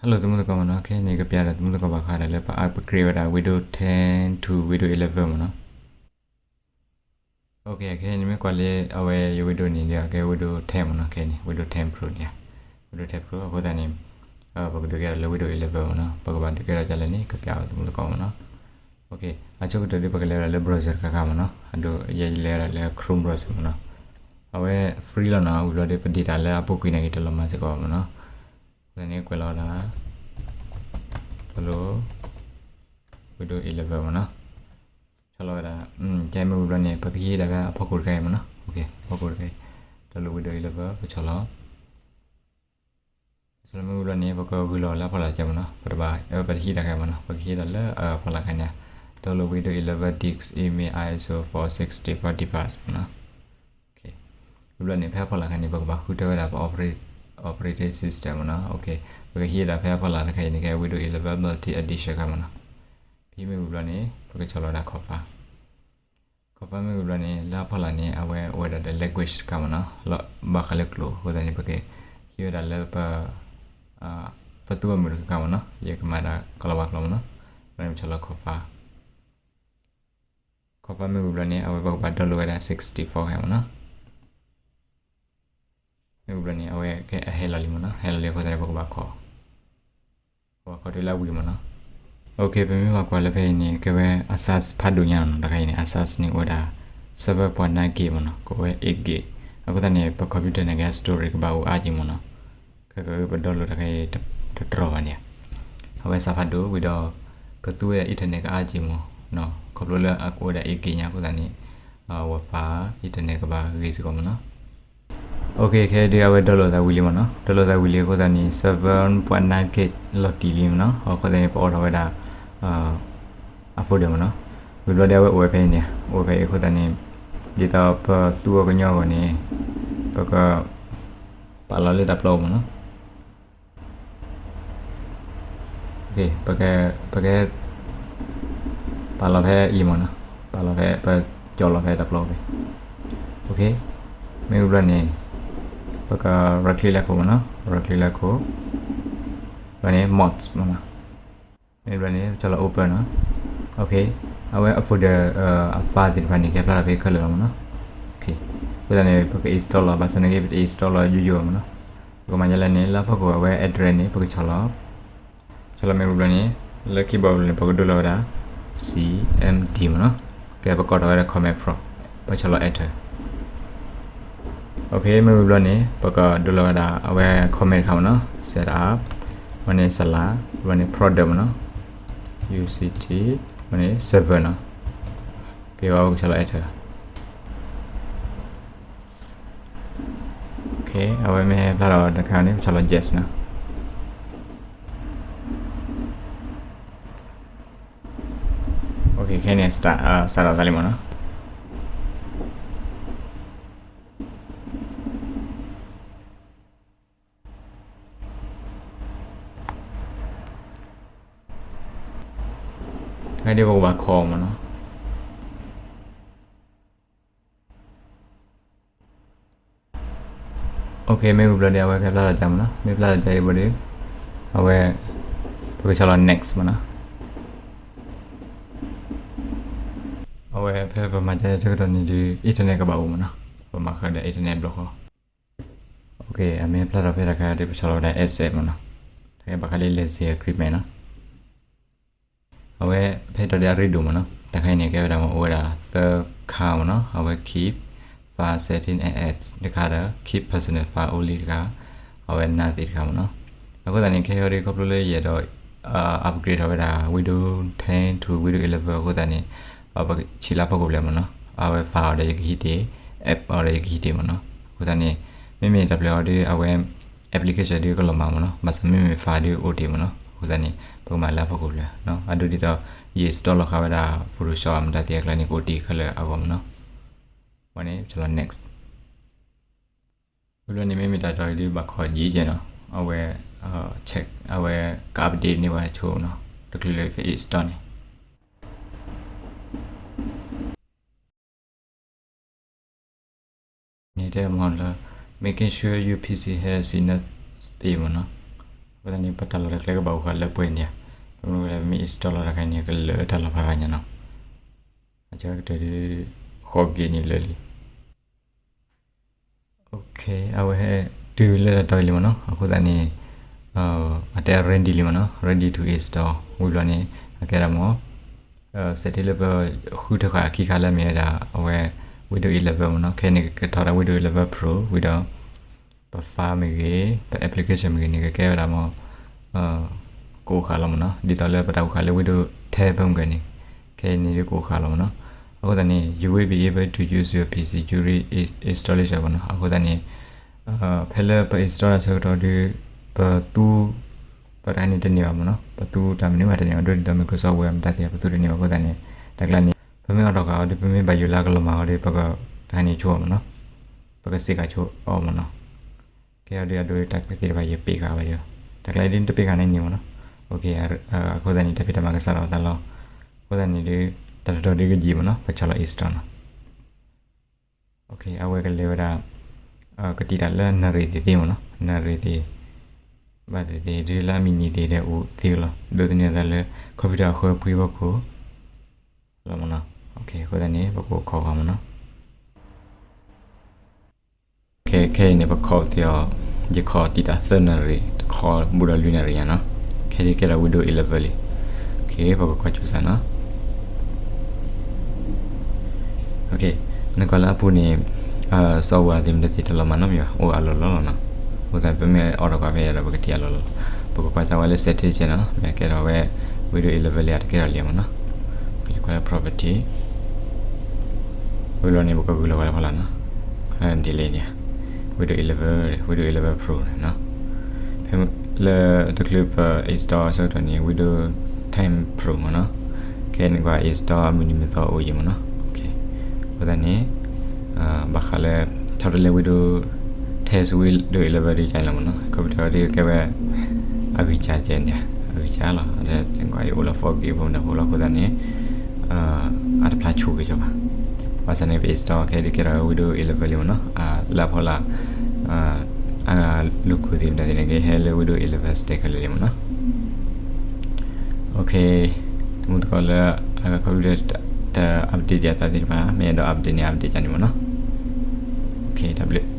Hello သမုသကိးမ့ၢ်နီၤ, ခဲအံၤန့ၣ် ကပျးဒီးသမုသကိးဘၣ်ဃးဒီးလၢပ upgrade ဝဲဒၣ် Windows ten to Windows eleven မ့ၢ်နီၤ. Okay, ခဲအံၤန့ၣ်မ့ၢ်ကွၢ်လၢအဝဲယ Windows န့ၣ်ဒီး ကဲ Windows ten မ့ၢ်နီၤ, ခဲအံၤန့ၣ် Windows ten Pro န့ၣ်, Windows ten Pro အဃိသတးန့ၣ် ပကဒုးကဲထီၣ်လၢ Windows eleven မ့ၢ်နီၤ, ပကဘၣ်ဒုးကဲထီၣ်ဒ်လဲၣ်န့ၣ် ကပျးဝဲသမုသကိးမ့ၢ်နီၤ. Okay, အဆိကတၢၢ်ဒီး ပကလဲၤဝဲဒၣ်လၢ browser တခါခါမ့ၢ်နီၤ, အဒိ ယဲယလဲၤဝဲဒၣ်လၢ Chrome browser မ့ၢ်နီၤ. အဝဲ free လီၤနီၤ, ဝံၤဘျီဒီး ပ data လၢအပူၤကွံာ်န့ၣ် က့ၤတလီၤမၤစ့ၢ်ကီးမ့ၢ်နီၤ. အဃိသတးန့ၣ်ကွဲးလီၤဝဲဒၣ် download Windows eleven မ့ၢ်နီၤ. ဆီၣ်လီၤဝဲဒၣ်, ကဲမ့ၢ်ဝံၤဘျီန့ၣ် ပကဟံးဒၣ်ဖဲအဖီခိၣ်တခါအံၤမ့ၢ်နီၤ. Okay, အဖီခိၣ်တခါအံၤ download Windows eleven ပဆီၣ်လီၤ. ပဆီၣ်လီၤမ့ၢ်ဝံၤဘျီန့ၣ် ပကဂုာ်လီၤလၢအဖီလာ်တခါမ့ၢ်နီၤ, ပတဘၣ် ပတဟံးဒၣ်တခါမ့ၢ်နီၤ, ပကဟံးဒၣ်လၢအဖီလာ်တခါန့ၣ်, download Windows eleven disks, image, ISO for sixty-four device မ့ၢ်နီၤ. ဝံၤဘျီန့ၣ် ဖဲအဖီလာ်တခါန့ၣ် ပကဘၣ်ဃုထၢဝဲဒၣ်ပ operating system မ့ၢ်နီၤ. Okay, ပကဟံးဒၣ်ဖဲအဖီလာ်တခါအံၤန့ၣ် ကဲ Windows eleven multi edition တခါမ့ၢ်နီၤ. ဟံးမ့ၢ်ဝံၤဘျီန့ၣ် ပကဆီၣ်လီၤဝဲဒၣ် confirm. Confirm မ့ၢ်ဝံၤဘျီန့ၣ် လၢအဖီလာ်န့ၣ် အဝဲအိၣ်ဝဲဒၣ်ဒီး language တခါမ့ၢ်နီၤ, လၢဘၣ်ဃးလၢကျိာ်အဃိသတးန့ၣ် ပကဟံးဝဲဒၣ်လၢပ ပသူအမုၢ်တခါခါမ့ၢ်နီၤ, ယကမၤဒၣ်ကီၤလၤဝါကျိာ်မ့ၢ်နီၤ. ဘျီန့ၣ်ပဆီၣ်လီၤ confirm. confirm မ့ၢ်ဝံၤဘျီန့ၣ် အဝဲပကဘၣ် download ဝဲဒၣ် sixty-four ဟဲမ့ၢ်နီၤ. မ့ၢ်ဝံၤဘျီန့ၣ် အဝဲကဲအဟဲလီၤလံမ့ၢ်နီၤ, ဟဲလီၤလံအဃိသတးန့ၣ် ပကဘၣ်ခိး. ပကဘၣ်ခိးတုၤလၢအဝံၤမ့ၢ်နီၤ. Okay, ပမ့ၢ်ဘၣ်ကွၢ်လၢဖဲအံၤန့ၣ် ကဲဝဲအ size ဖးဒိၣ်ညါနီၤ, တခါအံၤန့ၣ် အ size န့ၣ်အိၣ်ဝဲဒၣ် seven point nine gig မ့ၢ်နီၤ, ကအိၣ်ဝဲ eight gig. အဃိသတးန့ၣ် ပ computer န့ၣ်ကဲ storage ကဘၣ်အိၣ်အါက့ၤမ့ၢ်နီၤ. ခဲကပ download တခါအံၤ တတြီဘၣ်န့ၣ် အဝဲ size ဖးဒိၣ်ဝံၤဒီး ပသူဝဲဒၣ် internet ကအါက့ၤမ့ၢ်နီၤ, ခီဖျိလၢအကအိၣ်ဝဲဒၣ် eight gig ညါအဃိသတးန့ၣ် Wi-Fi internet ကဘၣ်ဂ့ၤစ့ၢ်ကီးမ့ၢ်နီၤ. Okay, ခဲဒုးအဝဲ download သးဝံၤလံမ့ၢ်နီၤ, download သးဝံၤလံအဃိသတးန့ၣ် seven point nine gig လီၤတံၢ်လံမ့ၢ်နီၤ, အဃိသတးန့ၣ် ပအိးထီၣ်ဝဲဒၣ် အ folder မ့ၢ်နီၤ. ဝံၤဘျီဒီးအဝဲအိၣ်ဝဲဖဲအံၤန့ၣ်, အိၣ်ဝဲဖဲအံၤအဃိသတးန့ၣ် ဒ်သိးပသူအီၤကညီအဂီၢ်န့ၣ် ပက ပာ်လီၤလၢတၢ်ပျီပူၤမ့ၢ်နီၤ. ပက ပက ပာ်လီၤဖဲအံၤမ့ၢ်နီၤ, ပာ်လီၤဖဲ ပကၠီၣ်လီၤဖဲတၢ်ပျီပူၤ. မ့ၢ်ဝံၤဘျီန့ၣ် ပက right click လၢခိၣ်မ့ၢ်နီၤ, right click လၢခိၣ်, ဘျီန့ၣ် mods မ့ၢ်နီၤ. မ့ၢ်ဘျီန့ၣ် ပဆီၣ်လီၤ open နီၤ. အဝဲအ folder အ file သ့ၣ်တဖၣ်န့ၣ် ကဟဲဖျါထီၣ်ဖဲခဲလၢာ်လီၤမ့ၢ်နီၤ. အဃိသတးန့ၣ် ပက install လီၤ, ဘၣ်ဆၣ်သနာ်က့ ပတ install လီၤယိယိမ့ၢ်နီၤ. ပကမၤဒ်လဲၣ်န့ၣ် လၢအဖီခိၣ်အဝဲ address န့ၣ် ပကဆီၣ်လီၤ. ဆီၣ်လီၤမ့ၢ်ဝံၤဘျီန့ၣ် လၢ keyboard န့ၣ် ပကဒိလီၤဝဲဒၣ် cmd မ့ၢ်နီၤ. ကဲ ပကိးထီၣ်ဝဲဒၣ် Command Prompt, ပဆီၣ်လီၤ Enter. မ့ၢ်ဝံၤဘျီန့ၣ် ပကဒိလီၤဝဲဒၣ်အဝဲ command တခါမ့ၢ်နီၤ, setup, ဘျီန့ၣ် စလါ, ဘျီန့ၣ် product မ့ၢ်နီၤ, uct, ဘျီန့ၣ် server နီၤ. ကဲ ပကဆီၣ်လီၤ Enter. အဝဲမ့ၢ်ဖျါထီၣ်တခါန့ၣ် ပဆီၣ်လီၤ Yes နီၤ. ခဲန့ၣ် စးထီၣ်သးလံမ့ၢ်နီၤ. တခါဒ်ပကဘၣ်ခိးမ့ၢ်နီၤ. မ့ၢ်ဝံၤဘျီဒီး အဝဲကဖျါထီၣ်ကမ့ၢ်နီၤ, မ့ၢ်ဖျါထီၣ်ကအံၤဘၣ်ဒီး အဝဲ ပကဆီၣ်လီၤ next မ့ၢ်နီၤ. အဝဲဖဲပမၤကဆၢကတီၢ်န့ၣ်ဒီး internet ကဘၣ်အိၣ်မ့ၢ်နီၤ, ပမၤဃုာ်ဒီး internet ဘျီဃီ. အမ့ၢ်ဖျါထီၣ်ဖဲတခါဒီး ပဆီၣ်လီၤဝဲဒၣ် accept မ့ၢ်နီၤ, တခါဘၣ်ဃးလၢ license agreement နီၤ. အဝဲဖဲတီၤဒ်အရ့ဒိၣ်မ့ၢ်နီၤ, တခါအံၤန့ၣ် ကဲဝဲဒၣ်မ့ၢ်အိၣ်ဝဲဒၣ်သၢခါမ့ၢ်နီၤ, အဝဲ keep, file setting and apps တခါဒီး keep personal file only တခါ, အဝဲ nothing တခါမ့ၢ်နီၤ. အဃိသတးန့ၣ် ခဲအံၤဒီးခီဖျိလၢယအဲၣ်ဒိး upgrade ထီၣ်ဝဲဒၣ် Windows ten to Windows eleven အဃိသတးန့ၣ် ပဆံးလၢဖီခိၣ်ဖျၢၣ်မ့ၢ်နီၤ, အဝဲ file အီၤဒီးယကဟံးတ့ၢ်, app အီၤဒီးယကဟံးတ့ၢ်မ့ၢ်နီၤ. အဃိသတးန့ၣ် မ့မ့ၢ်တၢ်ပျဲအီၤဒီး အဝဲ application ဒီးကလီၤမၢ်မ့ၢ်နီၤ, ဘၣ်ဆၣ်မ့မ့ၢ် file ဒီးအိၣ်တ့ၢ်မ့ၢ်နီၤ. အဃိသတးန့ၣ် ပကမၤလၢအဖီခိၣ်ဖျၢၣ်, အဒိဒ်သိး ယ install လီၤဃာ်ဝဲဒၣ် Photoshop မတၤသ့အကျါန့ၣ် ကအိၣ်တ့ၢ်ခဲလၢာ်အဂီၢ်မ့ၢ်နီၤ. ဝဲန့ၣ် ပဆီၣ်လီၤ next. ဝံၤဘျီန့ၣ် မ့မ့ၢ်တၢ်တီၤအံၤဒီးဘၣ်ခိးယံာ်ကဲနီၤ, အဝဲ check အဝဲက update န့ၢ်ဝဲဆိနီၤ, တချုးလၢ install န့ၣ် န့ၣ်တဲမ့ၢ်လၢ making sure your PC has enough space မ့ၢ်နီၤ. အဝဲ အဃိသတးန့ၣ် ပတၢ်လီၢ်တၢ်ကျဲကဘၣ်အိၣ်ဃာ်လၢပှဲၤန့ၣ်ဧါ, ပမ့ၢ်ဝဲဒၣ် ပမ့ၢ် install လီၤတခါန့ၣ် ကလၢာ်တၢ်လီၤဖးရၤညါနီၤ, အကတၢၢ်ဒုး ဃိးက့ၤန့ၣ်လၢာ်လံ. အဝဲဟဲတုၤလၢတၢ်တီၢ်အံၤလံမ့ၢ်နီၤ, အဃိသတးန့ၣ် အတဲ ready လံမ့ၢ်နီၤ, ready to install ဝံၤဘျီန့ၣ် အကဲဒၣ်မ့ၢ် စဲးထဲလၢပဃုထၢဃာ်အခံခါလၢအမ့ၢ်ဝဲဒၣ် အဝဲ Windows eleven မ့ၢ်နီၤ, ခဲအံၤန့ၣ် ကထီၣ်ဒၣ် Windows eleven Pro ဝံၤဒီး ပ file မ့ၢ်ဂ့ၤ ပ application မ့ၢ်ဂ့ၤန့ၣ် ကကဲဝဲဒၣ်မ့ၢ် ကအိၣ်ဃာ်လီၤမ့ၢ်နီၤ, ဒ်သိးလၢပတၢ်အိၣ်ဃာ်လၢ Windows ten ဖဲမုၢ်ကဲန့ၣ် ခဲအံၤန့ၣ်ဒုးကအိၣ်ဃာ်လီၤမ့ၢ်နီၤ. အဃိသတးန့ၣ် you will be able to use your P C during installation မ့ၢ်နီၤ, အဃိသတးန့ၣ် ဖဲလၢပ install တၢ်ဆၢကတီၢ်ဒုး ပသူ ပတခါန့ၣ်တန့ၢ်ဘၣ်မ့ၢ်နီၤ, ပသူတၢ်မနုၤဘၣ်တန့ၢ်ဘၣ်, ဒ်သိး Microsoft Word မတၤသ့ၣ် ပသူတန့ၢ်ဘၣ် အဃိသတးန့ၣ် တၢ်ကျါန့ၣ် ပမ့ၢ်အိးထီၣ်ဃာ်အီၤဒီး ပမ့ၢ်ဘၣ်ယိၣ်လၢကလီၤမၢ်အီၤဒီး ပကတခါန့ၣ်ဆိအီၤမ့ၢ်နီၤ, ပကစ့ၢ်ကီးဆိအီၤမ့ၢ်နီၤ. ကဲအီၤဒုးအဒိတၢ်သ့ၣ်တဖၣ်ယပ့ၤဃာ်ဘၣ်ယိၣ်, တၢ်ကျါဒုးတပ့ၤဃာ်န့ၣ်န့ၣ်မ့ၢ်နီၤ. အဃိသတးန့ၣ် တၢ်ဖံးတၢ်မၤကစးထီၣ်အသးလီၤ. အဃိသတးန့ၣ်ဒုး တၢ်တတီၤဒုးကယံာ်မ့ၢ်နီၤ, ပဆီၣ်လီၤ install နီၤ. အဝဲကလဲၤဝဲဒၣ် ကတံာ်တၢ်လၢနၣ်ရံၣ်သ့ၣ်သ့ၣ်မ့ၢ်နီၤ, နၣ်ရံၣ်သ့ၣ် ဘၣ်သ့ၣ်သ့ၣ်ဒုးလၢအမံၤနံၤသ့ၣ်ဒီးအိၣ်သ့လီၤ, ဒိးသန့ၤအသးလၢ computer အဃၢပှဲၤဖီခိၣ်လီၤမ့ၢ်နီၤ. အဃိသတးန့ၣ် ပကအိၣ်ခိးဃီမ့ၢ်နီၤ. ခဲအံၤန့ၣ် ပခိးသ့အီၤ, ယခိးတံာ်တၢ်သၢနၣ်ရံၣ်, တခိးဘူးဒီးလွံၢ်နၣ်ရံၣ်ညါနီၤ. ခဲအံၤကဲဒီး Windows eleven လံ. ပကကွၢ်စူၤစၢ်နီၤ. နကွၢ်လၢအပူၤန့ၣ် software သ့ၣ်မတၤသ့ၣ်တလီၤမၢ်နီတမံၤဘၣ်, အိၣ်အလီၢ်လီၢ်လီၤနီၤ. အဃိသတး ပမ့ၢ်အိးထီၣ်ကွၢ်ဖဲအံၤဒီး ပကထံၣ်အလီၢ်လီၢ်လီၤ. ပကကွၢ်စၢ်ဝဲလၢ setting နီၤ, မ့ၢ်ကဲထီၣ်ဝဲ Windows eleven လံ အတကဲထီၣ်လံမ့ၢ်နီၤ. ပကလဲၤကွၢ်လၢ property ဝံၤလီၤန့ၣ် ပကဂုာ်လီၤဝဲလၢဖီလာ်နီၤ, ဒ်လဲၣ်န့ၣ် Windows eleven, Windows eleven Pro န့ၣ်နီၤ. ဖဲလၢတချုးပ install အဆၢကတီၢ်န့ၣ် Windows ten Pro မ့ၢ်နီၤ. ခဲအံၤနကွၢ် install အမုၢ်နံၤမုၢ်သီအိၣ်ယံၤမ့ၢ်နီၤ. အဃိသတးန့ၣ် ဘၣ်ဃးလၢ ဆီတလဲ Windows ten, Windows eleven ဒ်ကလဲာ်မ့ၢ်နီၤ, computer ဒ်ကဲဝဲ အဂံၢ်စၢ်ကဲန့ၣ် အဂံၢ်စၢ်လီၤ. နကွၢ်အံၤအိၣ်လၢ four gig ဖိမ့ၢ်နီၤ, အဃိသတးန့ၣ် အတဖျါဆူၣ်က့ၤကီဘၣ်. ဘၣ်ဆၣ်န့ၣ် ပ install ခဲအံၤဒ်ကဲထီၣ် Windows eleven လံမ့ၢ်နီၤ, လၢအဖီလာ် အလူၢ်ခိၣ်သ့ၣ်မတၤသ့ၣ်န့ၣ် ကဟဲလၢ Windows eleven စတဲခဲလၢာ်လံမ့ၢ်နီၤ. တမူတကိးလၢ computer တ update ဒံးအသးသ့ၣ်တဖၣ် မ့ၢ်အဲၣ်ဒိး update န့ၣ် update ကန့ၣ်မ့ၢ်နီၤ. တၢ်ဘျုး